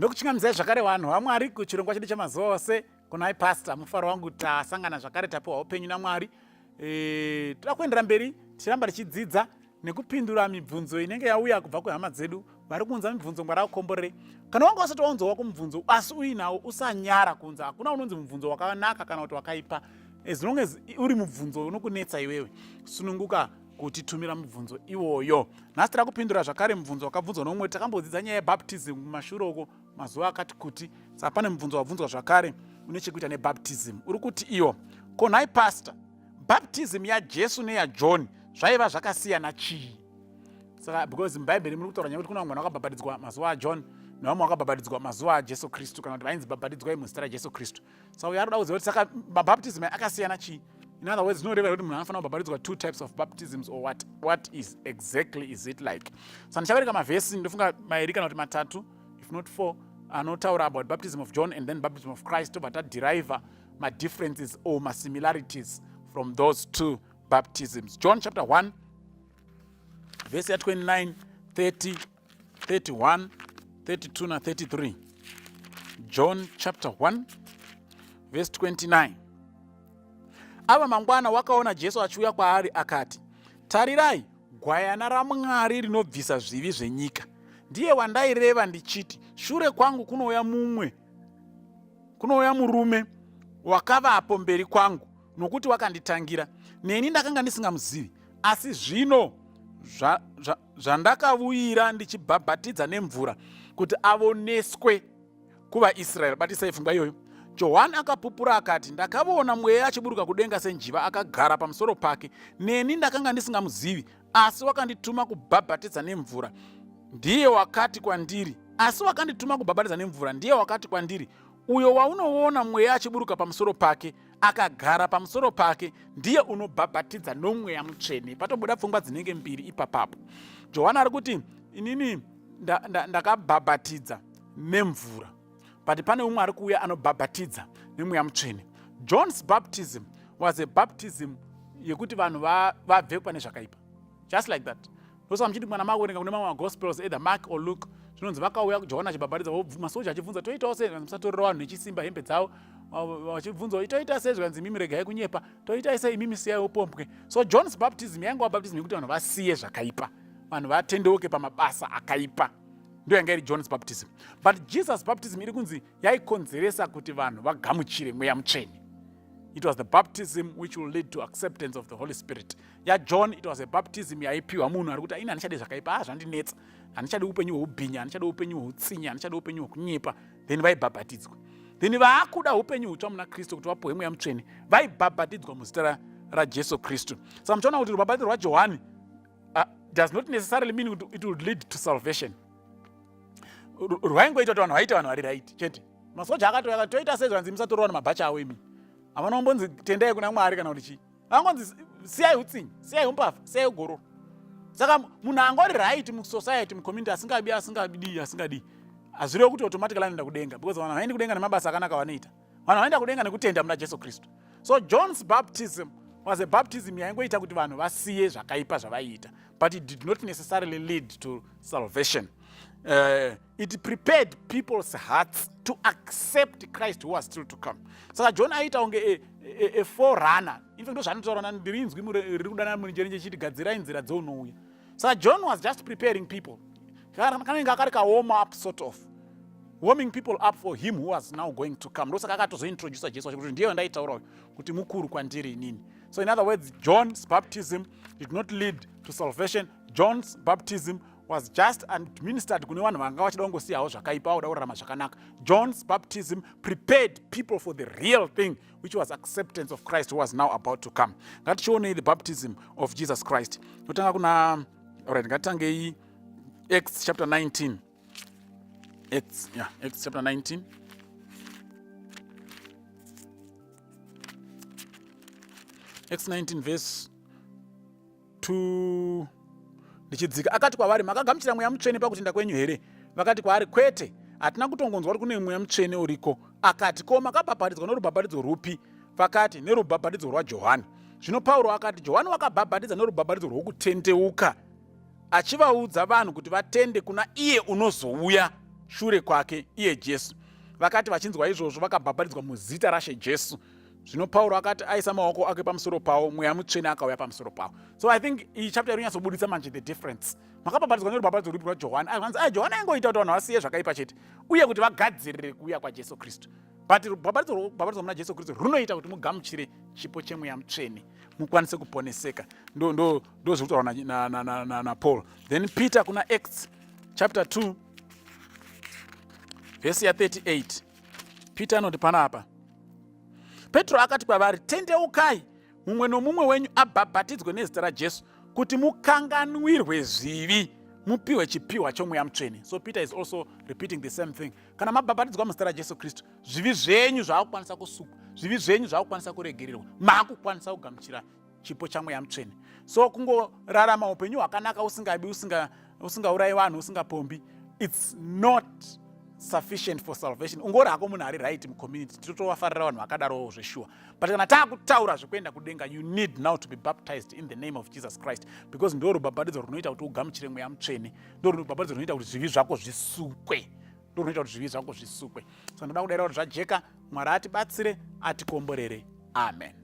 Ndokuchingamidzai zvakare vanhu vaMwari kuchirongwa chedu chamazuva ose kunai pastor. Mufaro wangu tasangana zvakare tapiwa upenyu naMwari. E, toda kuendera mberi tichiramba tichidzidza nekupindura mibvunzo inenge yauya kubva kwehama dzedu vari kuunza mibvunzo ngwara kukomborere. Kana wanga usati waunza wako mubvunzo asi uinawo usanyara kuunza. Hakuna unonzi mubvunzo wakanaka kana kuti wakaipa. As long as uri mubvunzo unokunetsa iwewe, sununguka kutitumira mubvunzo iwoyo. Nhasi tiri kupindura zvakare mubvunzo wakabvunzwa noumwe. Takambodzidza nyaya yebaptism kumashure uko mazuva akati kuti, saka pane mubvunzo wabvunzwa zvakare une chekuita nebaptism. Uri kuti iyo, ko nhai pastor, baptism yaJesu neyaJohn zvaiva zvakasiyana chii? Saka because mubhaibheri muri kutaura nyaya kuti kuna vamwe vanhu vakabhabhatidzwa mazuva aJohn nevamwe vakabhabhatidzwa mazuva aJesu Kristu, kana kuti vainzi bhabhatidzwai muzita raJesu Kristu. Saka uyo ari kuda kuziva kuti saka mabaptism akasiyana chii? In other words, zvinoreva kuti munhu anofanira kubhabhatidzwa two types of baptisms or what? What is exactly is it like? Saka ndichavereka mavhesi ndofunga mairi kana kuti matatu, if not four, anotaura about baptism of John and then baptism of Christ, tobva taderiva madifferences or masimilarities from those two baptisms. John chapter 1 verse ya 29, 30, 31, 32 na 33. John chapter 1 verse 29. Ava mangwana wakaona Jesu achiuya kwaari akati, tarirai gwayana raMwari rinobvisa zvivi zvenyika. Ndiye wandaireva ndichiti, shure kwangu kunouya mumwe, kunouya murume wakavapo mberi kwangu, nokuti wakanditangira. Neni ndakanga ndisingamuzivi, asi zvino zvandakavuyira ndichibhabhatidza nemvura kuti avoneswe kuvaIsraeri. Batisai pfungwa iyoyo. Johani akapupura akati, ndakavona mweya achiburuka kudenga senjiva akagara pamusoro pake. Neni ndakanga ndisingamuzivi, asi wakandituma kubhabhatidza nemvura ndiye wakati kwandiri, asi wakandituma kubhabhatidza nemvura ndiye wakati kwandiri, uyo waunoona mweya achiburuka pamusoro pake akagara pamusoro pake ndiye unobhabhatidza nomweya mutsvene. Patobuda pfungwa dzinenge mbiri ipapapo. Johani ari kuti inini ndakabhabhatidza nemvura, but pane umwe ari kuuya anobhabhatidza nemweya mutsvene. John's baptism was a baptism yekuti vanhu vabve pane zvakaipa, just like that. Ndosaka muchiti mwana makuverenga kune mamwe magospels, either Mark or Luke, zvinonzi vakauya Johani achibhabhatidza, masoja achibvunza toitawo sei, musatorera vanhu nechisimba hembe dzavo, vachibvunza toita sei, zvikanzi imimi regai kunyepa, toitai sei imimi siyai upombwe. So John's baptism yaingova baptism yekuti vanhu vasiye zvakaipa, vanhu vatendeuke pamabasa akaipa. Ndiyo yanga iri John's baptism. But Jesus baptism iri kunzi yaikonzeresa kuti vanhu vagamuchire mweya mutsvene. It was the baptism which will lead to acceptance of the Holy Spirit. YaJohn, it was a baptism yaipiwa munhu ari kuti ini handichadi zvakaipa, zvandinetsa, handichadi upenyu hweubhinya, handichadi upenyu hweutsinye, handichadi upenyu hwekunyepa. Then vaibhabhatidzwa. Then vaakuda upenyu hutsva muna Kristu kuti vapuhwe mweya mutsvene, vaibhabhatidzwa muzita raJesu Kristu. Saka muchaona kuti rubhabhatidzo rwaJohani does not necessarily mean kuti it would lead to salvation. Rwaingoita kuti vanhu vaite vanhu vari right chete. Masoja akatouya akati toita sei, zvanzi musatorwa nemabhachi avo imi. Havana kumbonzi tendai kuna Mwari kana kuti chii. Vangonzi siyai utsinye, siyai umbavha, siyai ugororo. Saka munhu angori right musociety, mucommunity, asingabi, asingadii, asingadii, hazvirevi kuti automatically anoenda kudenga, because vanhu havaendi kudenga nemabasa akanaka vanoita. Vanhu vanoenda kudenga nekutenda muna Jesu Kristu. So John's baptism was a baptism yaingoita kuti vanhu vasiye zvakaipa zvavaiita, but it did not necessarily lead to salvation. It prepared people's hearts to accept Christ who was still to come. Saka John aita kunge a forerunner. In fact, ndozvaanotaura, ndiri inzwi riri kudana murenje chiti gadzirai nzira dzeunouya. Saka John was just preparing people. Kanenge akari ka warm up, sort of warming people up for him who was now going to come. Ndosaka akatozointrodusa Jesu wacho kuti ndiye wandaitaura kuti mukuru kwandiri inini. So in other words, John's baptism did not lead to salvation. John's baptism was just administered kune vanhu vanga vachida kungosiyawo zvakaipa, vakuda kurarama zvakanaka. John's baptism prepared people for the real thing, which was acceptance of Christ who was now about to come. Ngatichionei the baptism of Jesus Christ. Totanga kuna, alright, ngatitangei Acts chapter 19. Acts, yeah, Acts chapter 19. Acts 19 verse 2 ndichidzika. Akati kwavari, makagamuchira mweya mutsvene pakutenda kwenyu here? Vakati kwaari, kwete, hatina kutongonzwa kuti kune mweya mutsvene uriko. Akati, ko makabhabhatidzwa norubhabhatidzo rupi? Vakati, nerubhabhatidzo rwaJohani. Zvino Pauro akati, Johani wakabhabhatidza norubhabhatidzo rwokutendeuka, achivaudza vanhu kuti vatende kuna iye unozouya, shure kwake, iye Jesu. Vakati vachinzwa izvozvo, vakabhabhatidzwa muzita raShe Jesu. Zvino Pauro akati aisa maoko ake pamusoro pavo, Mweya Mutsvene akauya pamusoro pavo. So I think iyi chapter iri kunyatsobuditsa manje the difference. Makabhabhatidzwa nerubhabhatidzo rwupi rwaJohani? Zvanzi, ai Johani aingoita kuti vanhu vasiye zvakaipa chete uye kuti vagadzirire kuuya kwaJesu Kristu. But rubhabhatidzo rwokubhabhatidzwa muna Jesu Kristu runoita kuti mugamuchire chipo cheMweya Mutsvene, mukwanise kuponeseka. Ndo ndo ndo zviri kutaurwa naPaul. Na, na, na, na Paul. Then Peter kuna Acts chapter 2 vhesi ya 38, Peter anoti panapa, Petro akati kwavari, tendeukai mumwe nomumwe wenyu abhabhatidzwe nezita raJesu kuti mukanganwirwe zvivi, mupiwe chipiwa choMweya Mutsvene. So Peter is also repeating the same thing. Kana mabhabhatidzwa muzita raJesu Kristu, zvivi zvenyu zvaakukwanisa kusukwa, zvivi zvenyu zvaakukwanisa kuregererwa, maakukwanisa kugamuchira chipo chaMweya Mutsvene. So kungorarama upenyu hwakanaka, usingabi, usingaurayi vanhu, usingapombi, it's not sufficient for salvation. Ungori hako munhu ari right mucommunity, tinotovafarira vanhu vakadarowo zveshuwa, but kana taakutaura zvekuenda kudenga, you need now to be baptized in the name of Jesus Christ, because ndo rubhabhatidzo runoita kuti ugamuchire Mweya Mutsvene, ndo rubhabhatidzo runoita kuti zvivi zvako zvisukwe, ndo runoita kuti zvivi zvako zvisukwe. So ndoda kudaira kuti zvajeka. Mwari atibatsire, atikomborere. Amen.